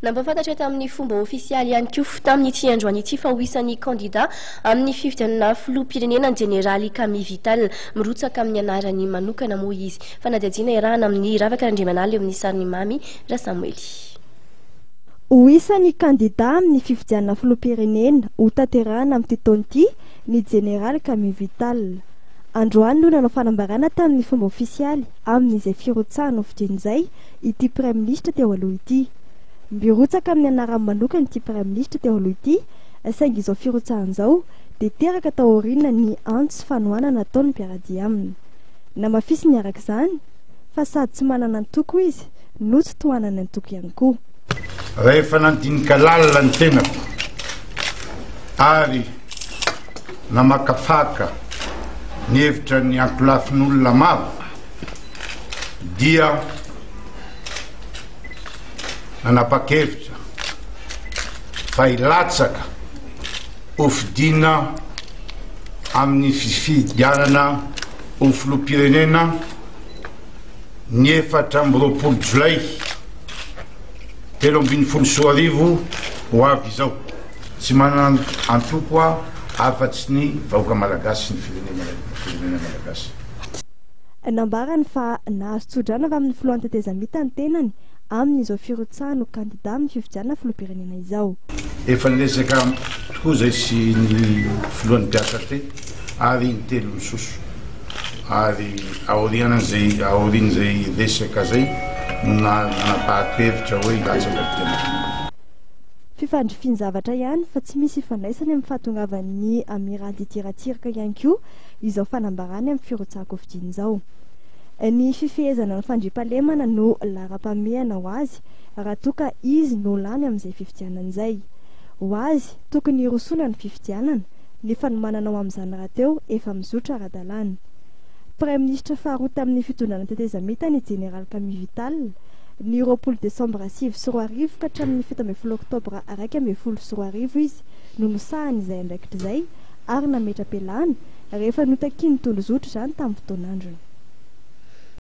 Nampahafantatra tamin'ny fomba ofisialy ihany koa tamin'ity androany ity fa ho isan'ny kandida amin'ny fifidianana filoham-pirenena ny jeneraly Camille Vital. Mirotsaka amin'ny anarany manokana moa izy. Fanadihadiana iarahana amin'i Ravaka Randriamanala eo amin'ny sarin'i Mamy Rasamoely. Ho isan'ny kandida amin'ny fifidianana filoham-pirenena hotanterahana amin'ity taona ity ny jeneraly Camille Vital. Androany no nanao fanambarana tamin'ny fomba ofisialy amin'izay firotsahana hofidiana izay ity praiminisitra teo aloha ity. Mirotsaka amin'ny anarany manokana ity praiminisitra teo aloha ity, saingy izao firotsahany izao dia teraka tao aoriana ny antso sy fanohanana nataon'ny mpiara-dia aminy. Namafisiny araka izany fa sady tsy manana antoko izy no tsy tohanan'ny antoko ihany koa. Rehefa nandinika lalina ny tenako ary namakafaka ny hevitra ny ankolafin'olona maro dia nanapa-kevitra fa hilatsaka hofidiana amin'ny fifidianana ho filoham-pirenena ny 24 jolay 2013 ho avy izao. Tsy manana antoko aho afa-tsy ny vahoaka malagasy sy ny firenena malagasy. Nambarany fa nahazo tsodrano avy amin'ny filohan'ny tetezamita ny tenany amin'izao firotsahany ho kandida amin'ny fifidianana filoham-pirenena izao. Efa niresaka tokoa izay sy ny filohan'ny PHT ary intelo misoso ary aorianan'izay aorian'izay resaka izay no nanapahako hevitra hoe hilatsaka ny tenako. Fifandrifian-javatra ihany fa tsy misy ifandraisany amin'ny fahatongavan'ny Amiraly Didier Ratsiraka ihany koa izao fanambarany amin'ny firotsahan-kofidiny izao. Ny fifehezana ny fandriampahalemana no laharam-pahamehana ho azy raha toa ka izy no lany amin'izay fifidianana izay. Ho azy, tokony hirosoana ny fifidianana, ny fanomanana ho amin'izany rahateo efa mizotra ara-dalàna. Praiminisitra faharoa tamin'ny fitondrana tetezamita ny Jeneraly Camille Vital, ny 20 desambra 2009 ka hatramin'ny 17 oktobra 2011 izy no nosahany izay andraikitra izay ary nametra-pialana rehefa notakian'ny tondrozotra izany tamin'ny fotoan'androny.